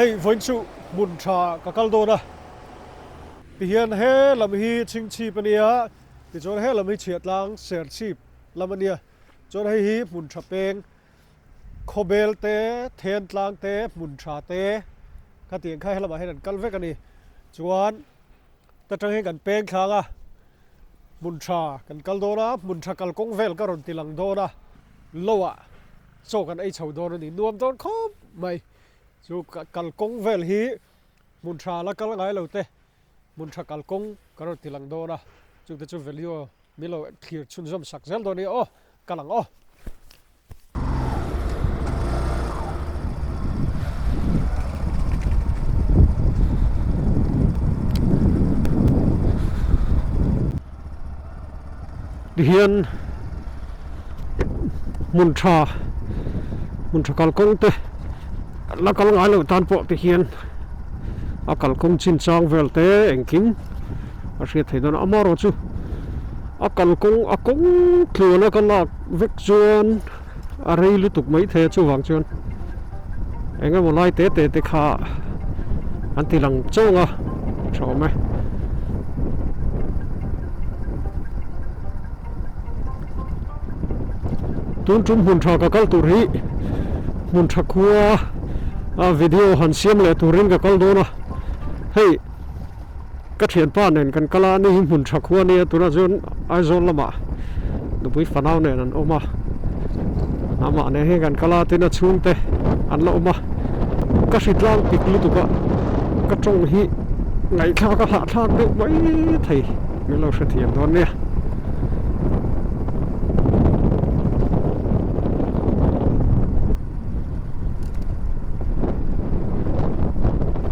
Hei vawiin chu hmun tha ka kal dawn a, tihian he lam hi chhingchhip a nia, tichuan he lam hi chhiahtlang serchhip lam a nia, chuan hei hi hmun tha peng khawbel te, thentlang te, hmun tha te khatiang kha helamah hian an kal vek a ni. Chuan ta tang hian kan peng thlang a, hmun tha kan kal dawn a, hmun tha kalkawng vel ka rawn ti lang dawn a, lo ah chaw kan ei chho dawn a ni, nuam dawn khawp mai. Chu kalkawng vel hi hmun tha la kal ngai lo te, hmun tha kalkawng ka rawn ti lang dawn a, chungte chu value Min lo thlir chhunzawm sak zel dawn nia aw, kal ang aw. Tihian hmun tha hmun tha kalkawng te la kal ngai loh tan pawh tihian a kalkawng chinchang vel te engkim. a hriat theih dawn a amaherawhchu a kalkawng a kawng tluan a ka lak vek chuan a rei lutuk mai thei a chuvang chuan eng emaw lai te te te kha an ti lang chawng a tha awm e. Tun tum hmun tha ka kal tur hi hmun tha khua a video han siam leh turin ka kal dawn a hei. Ka thianpa nen kan kal a, ani hi hmun tha khua ania tunah chuan Aizawl lamah nupui fanau nen an awm a, amah nen hian kan kal a tin a chhungte an la awm a, ka hritlang pik lutuk a, ka tawng hi ngaihthlak a hahthlak deuh mai thei min lo hrethiam dawn nia.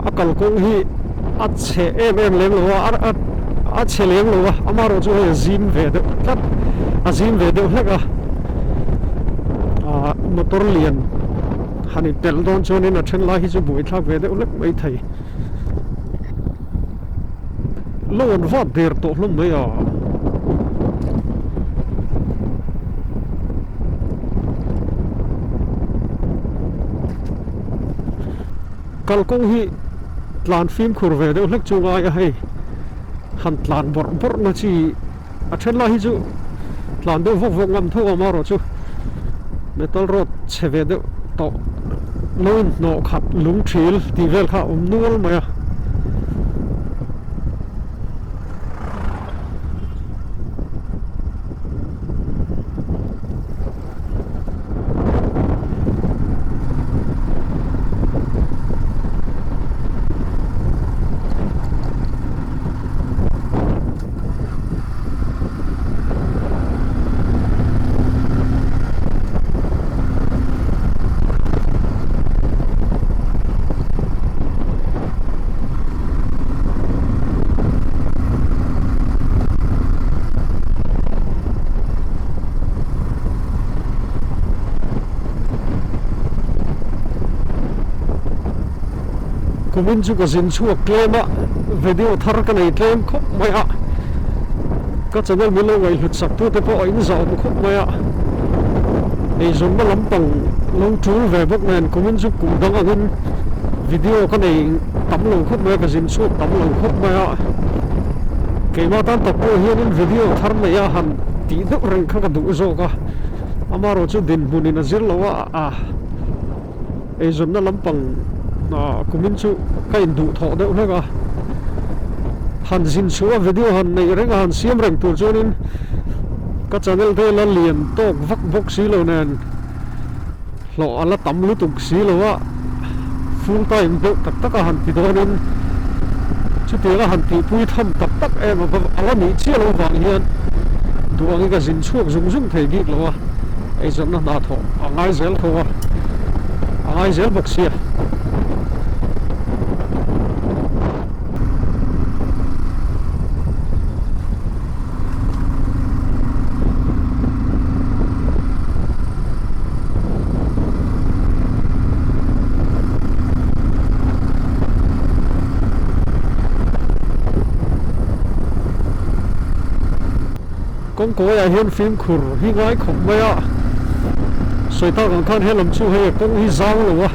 A kalkawng hi a chhe em em lem lo a a chhe lem lo a amaherawh chu hei a zim ve deuh tlat a zim ve deuh hlek a ah motor lian han in pelh dawn chuanin a then lai hi chu buaithlak ve deuh hlek mai thei lo an vat der tawh hlawm mai a. Kalkawng hi tlan fimkhur ve deuh hlek chu ngai a hei han tlan bawrh bawrh na chi a then lai hi chu tlan deuh vawk vawk ngam tho a amaherawhchu metal road chhe ve deuh tawh lo inhnawh khat lung thil tih vel kha a awm nual mai a. Kumin chu ka zin chhuak tlem a, video thar ka nei tlem khawp mai a, ka channel min lo ngaihhlut sak tu te pawh a inzahawm khawp mai a, eizawnna lampang lo tul ve bawk nen kumin chu kum dang angin video ka nei tam lo khawp mai a, ka zin chhuak tam lo khawp mai a, keimah tan tak pawh hianin video thar nei a han tih deuh reng kha ka duh zawk a, amaherawh chu dinhmunin a zir lo a, a eizawnna lampang kumin chu ka induhthawh deuh hlek a, han zin chhuah a video han neih reng a han siam reng tur chuanin ka channel te la lian tawk vak bawk si lo nen hlawh a la tam lutuk si lo a, full time deuh tak tak a han ti dawnin chutiang a han tihpui tham tak tak em a la nih chiah loh vang hian duh angin ka zin chhuak zung zung thei bik lo a. Eizawnna hna thawh a ngai zel tho a, a ngai zel bawk sia. Kawngkawiah hian fimkhur hi ngai khawp mai a, sawi tak ang khan helam chu hei a kawng hi zang lo a,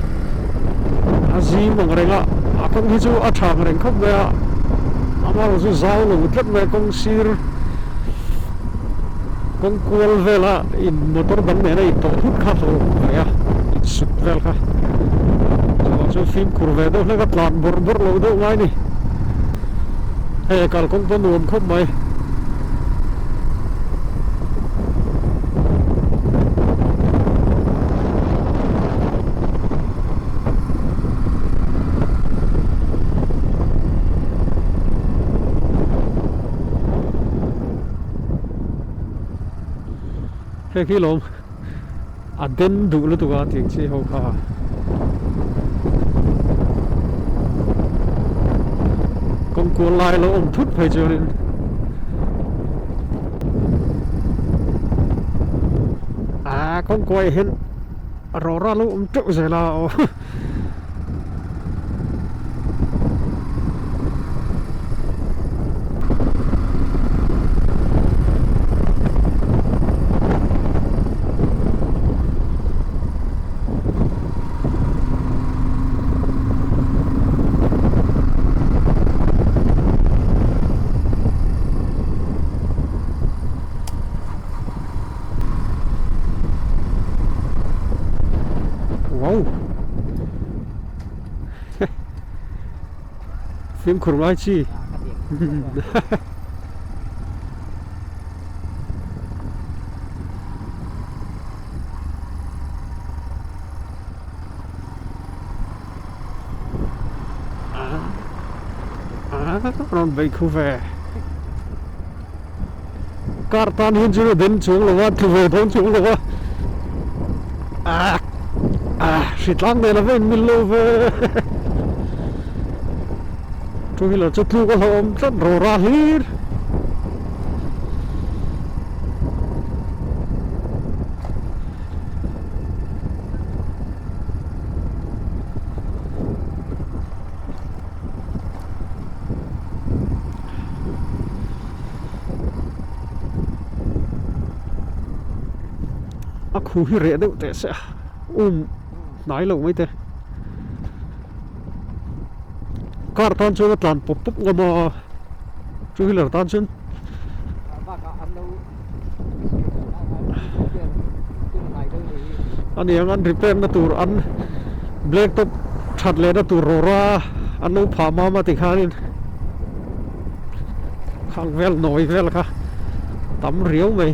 A zim ang reng a, a kawng hi chu a tha ang reng khawp mai a, amaherawh chu zau lo tlat mai a kawng sir kawng kual vela in motor dang nena in tawh thut kha hlauh awm mai a, in sut vel kha chuvang chuan fimkhur ve deuh hlek a tlan bawrh bawrh loh deuh ngai a ni. Hei kalkawng pawh nuam khawp mai. Hei khi lawm a den duh lutuk a tih chi ho kha kawng kual lai lo awm thut phei chuanin ah kawng kuai hian Rawra lo awm teuh zel a aw. Wow Fimkhur ngai chi Rawn bei khu ve. Car tan hian chu den chuang lo a, tlu ve dawn chuang lo a, ah ah hritlang nen a va inmil lo ve two wheeler chu tluk a hlauhawm tlat rawra hlir. A khu hi reh deuh teh se a um hnai lo mai te car tan chuan a tlan pawp pawp ngam a two wheeler tan chuan a ni ang an repair na tur an black top that leh na tur rawra an lo phah mam a tikhanin. Khang vel nawi vel kha tam riau mai.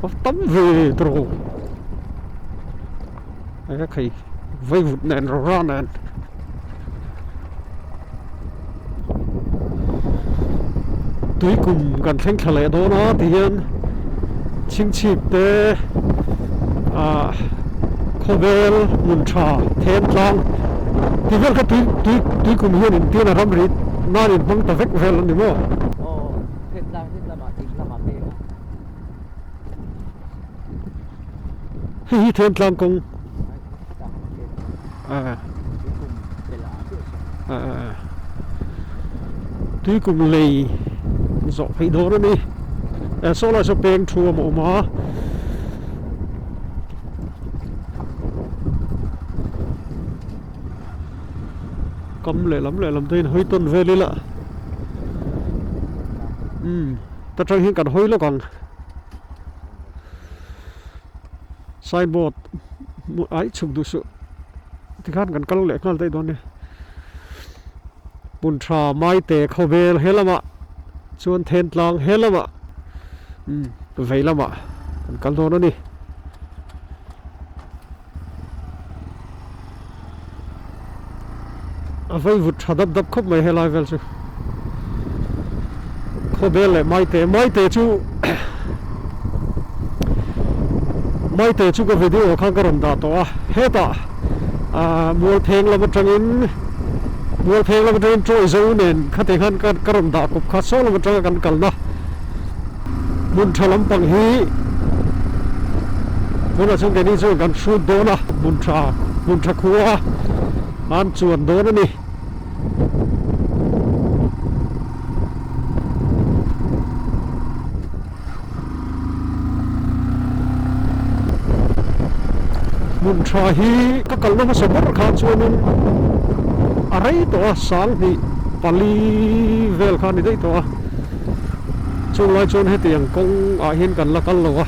A tam ve tawh a khai vaivut nen rawra nen. Tui kum kan thleng thla leh dawn a ti hian chhingchhip te ah khawvel hmun tha then tlang ti vel kha tui tui tui kum hian in tin a ram ri nan in hmang ta vek vel a ni maw? Aw then tlang hi lamah ding lamah peng a. Hei hi then tlang kawng. Tuikum lei zawh phei dawn a ni saw lai saw peng thu a awm a kam lehlam lehlam te in hawi tawn vel ila umm ta tang hian kan hawi lawk ang. Signboard hmuh ai chhuk duh suh tikhan kan kal leh nghal daih dawn nia hmun tha maite khawvel he lamah chuan then tlang he lamah umm vei lamah kan kal dawn a ni. A vaivut tha dap dap khawp mai helai vel chu khawbel leh maite maite chu maite chu ka video khan ka rawn dah tawh a hetah ah mual pheng lam atangin mual pheng lam atangin chawi zo nen khati khan ka ka rawn dah kawp kha saw lam atanga kan kalna hmun tha lampang hi tunah chuan keini chuan kan hrut dawn a hmun tha hmun tha khua an chuan dawn a ni. Hmun tha hi ka kalna hmasa ber khan chuanin a rei tawh a, sanghnih pali vel kha a ni daih tawh a, chung lai chuan hetiang kawng ah hian kan la kal lo a.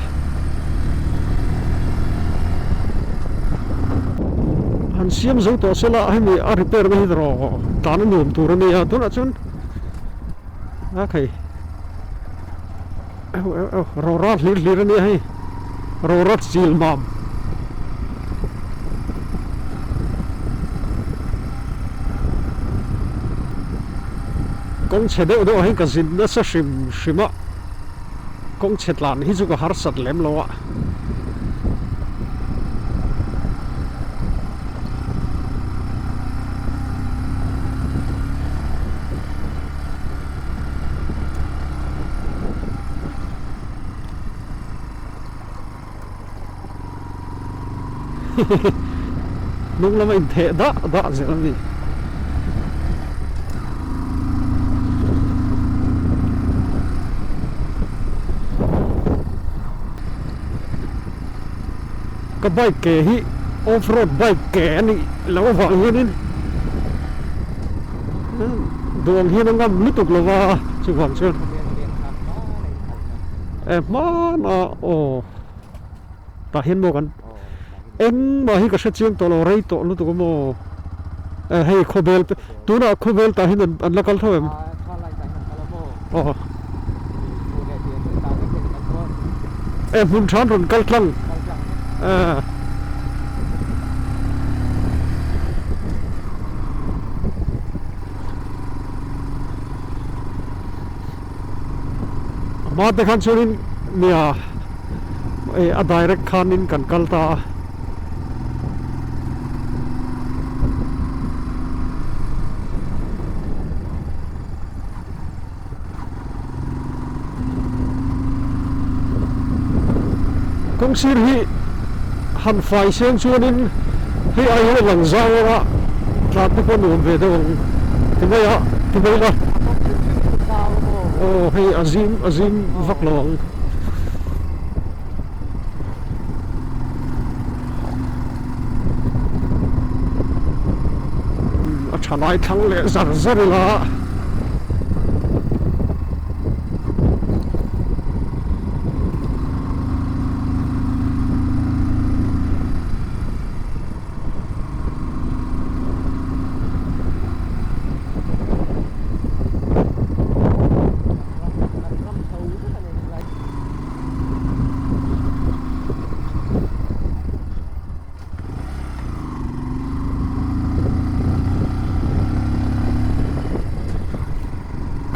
Han siam zo tawh sela hemi a repair na hi erawh tlan a nuam tur a nia, tunah chuan a khei. Rawra hlir hlir a nia hei rawra chil mam kawng chhe deuh deuh ah hian ka zin nasa hrim hrim a kawng chhe tlan hi chu ka harsat lem lo a. Hnung lama intheh dah dah zel a ni. Ka bike ke hi off road bike ke a nih loh avang hianin Duang hian a ngam lutuk lo va, chuvang chuan e hmana aw tah hian maw kan engmah hi ka hre chiang tawh lo rei tawh lutuk a maw e hei khawbel te tunah khawbel tah hian an la kal tho em aw e hmun than rawn kal tlang e. A hma te khan chuanin nia eh a direct khanin kan kal ta a. Kawng sir hi han fai seng chuanin hei ai hian a lang zau ang a, tlan te pawh nuam ve deuh ang ti mai a, ti mai la. Aw hei a zim a zim vak lo ang. A tha lai thlang leh zar zar ila.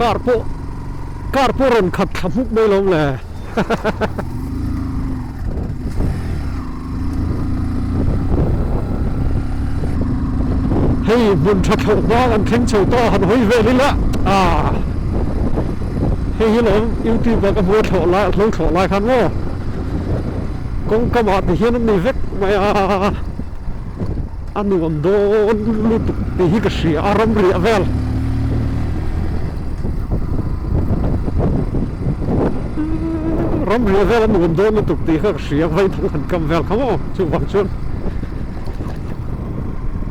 Car pawh car pawh rawn khat thla hmuk mai lo le hei hmun tha thlawh hma an thleng chho ta han hawi vel ila ah hei hi lawm youtube ah ka hmu a thlawh lai lo thlawh lai khan maw. Kawngka mah ti hian an nei vek mai a, a nuam dawn lutuk tih hi ka hria a ram riah vel. Ram riah vel a nuam dawn lutuk tih kha ka hria vai thang han kam vel kha maw chuvang chuan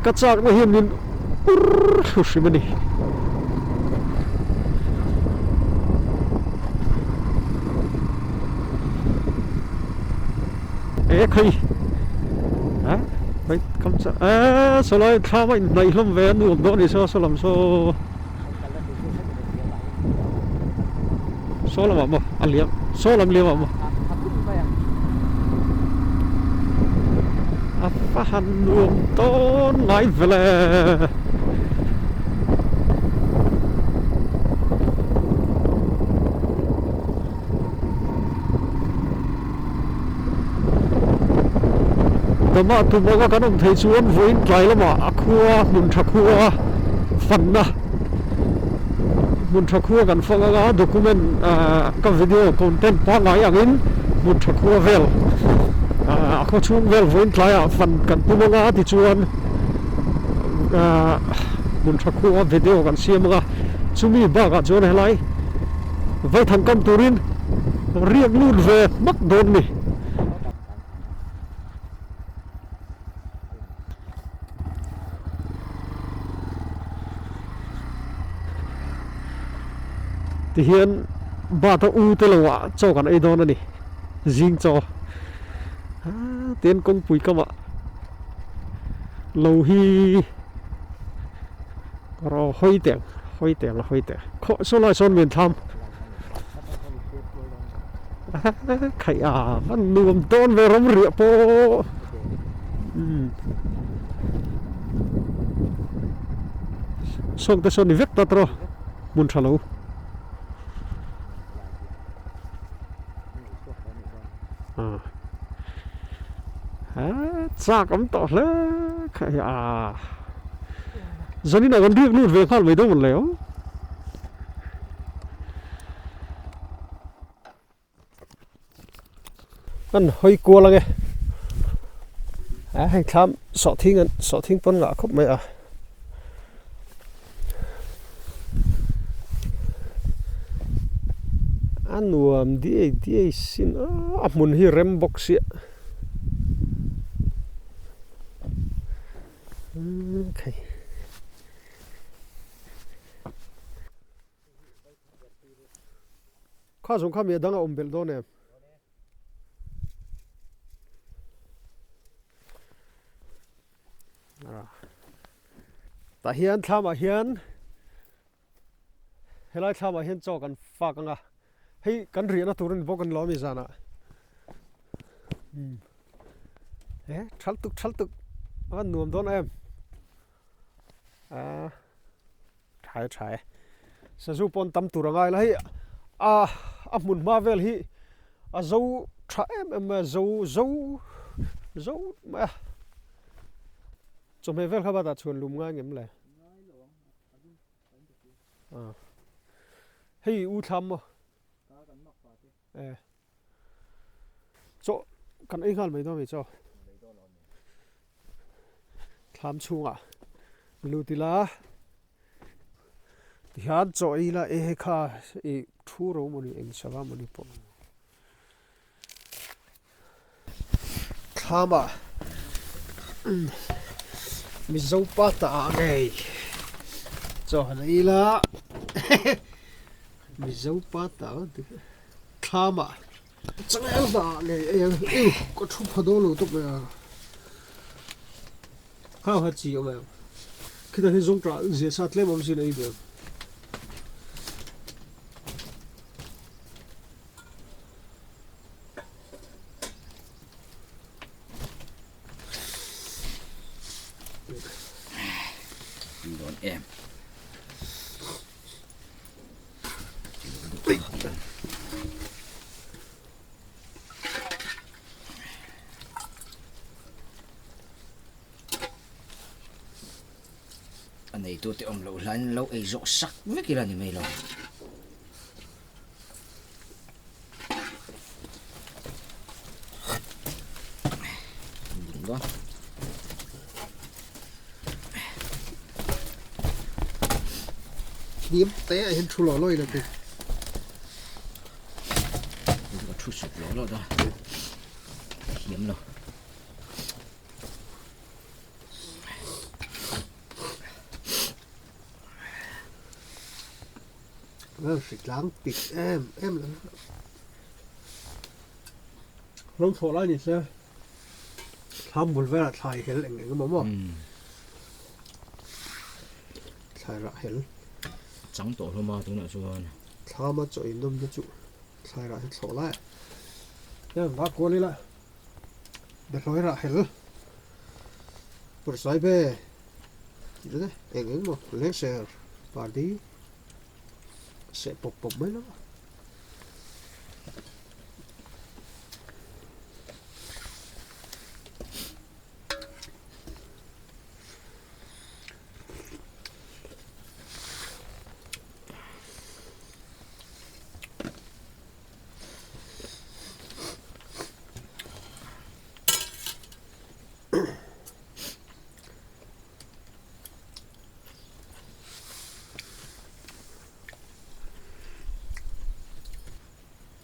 ka chakna hian min ur thlu hrim a ni. E khawi a khawi kam cha a sawlai thlam a inhnaih hlawm ve a nuam dawn a ni saw saw lam saw saw lamah maw a liam saw lam liamah maw a va han nuam dawn ngai vel e. Dama tum anga kan awm thei chuan vawiin tlai lamah a khua hmun tha khua fanna hmun tha khua kan fang anga document ah ka video content pangngai angin hmun tha khua vel ah a khaw chhung vel vawiin tlaiah fan kan tum anga tichuan ah hmun tha khua video kan siam anga chumi bakah chuan helai. Vaithang kam turin riak lut ve hmak dawn ni. Tihian bat a u te lo ah chaw kan ei dawn a ni zing chaw tian kawngpui kamah lo hi rawh hawi teh ang hawi teh ang a hawi teh ang khaw saw lai sawn min thlam khaih a van nuam dawn ve ram riah pawh umm sawng te sawn ni vek ta tawh. Hmun tha lo. Chak awm tawh hle kha hi a. Zanin ah kan riak lut ve nghal mai dawn le aw. An hawi kual ange a hei thlam sawhthing an sawhthing pawn ngah khawp mai a. A nuam diai diai sin a a hmun hi rem bawk sia khai. Kha zawng kha mi a dang a awm belh dawn em? Tah hian thlamah hian helai thlamah hian chaw kan fak ang a, hei kan riahna tur a ni bawk a ni lo ami zanah. E thal tuk thal tuk a van nuam dawn em. A tha e tha e sazu pawn tam tur a ngai la hei a a hmun hma vel hi a zo tha em em mai a zo zo zo mai a chawhmeh vel kha batah chhuan lum ngai ngem le hei u thlam maw e. Chaw kan ei nghal mai dawn a ni chaw. Thlam chhungah lut ila tihian chaw ei ila e hei kha ih thu ro maw ni eng sava maw ni pawh. Thlamah Mizo pa ta ah ngei chaw han ei ila Mizo pa ta. Thlamah changel dah ngei ei ang u ka thu pha dawn lo tawp mai a khau ha chi awm em khitah hian zawng tah zia sa tlem awm sin a ei ve ang. Dawn em. A neitute awm loh hlain lo ei zawh sak vek ila ni mai lo. Hnim te ah hian thu lo lo ila ti. Ka thu suk lo lo da. Hiam lo. Hritlang pik em em lo. Ram thlawh lai ni se thlam bul velah thlai hel eng eng emaw maw? Thlai rah hel. Chang tawh hlawm a tunah chuan. Thlama chaw in nawmna chu thlai rah hi thlawh lai a. Hian va kual ila behlawi rah hel pawrhsai be tih te eng eng emaw lengser pardi seh pawp pawp mai lo a.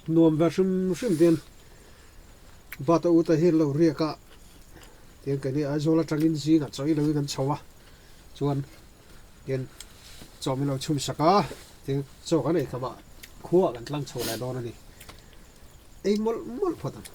Nuam ve hrim hrim tin Bata uta hi lo riak a tiang keini Aizawl atangin zingah chaw i lo in an chho a chuan tian chaw min lo chhum sak a tiang chaw kan ei kham a. Khuaah kan tlang chho leh dawn a ni. Ei mawlh mawlh phawt ang.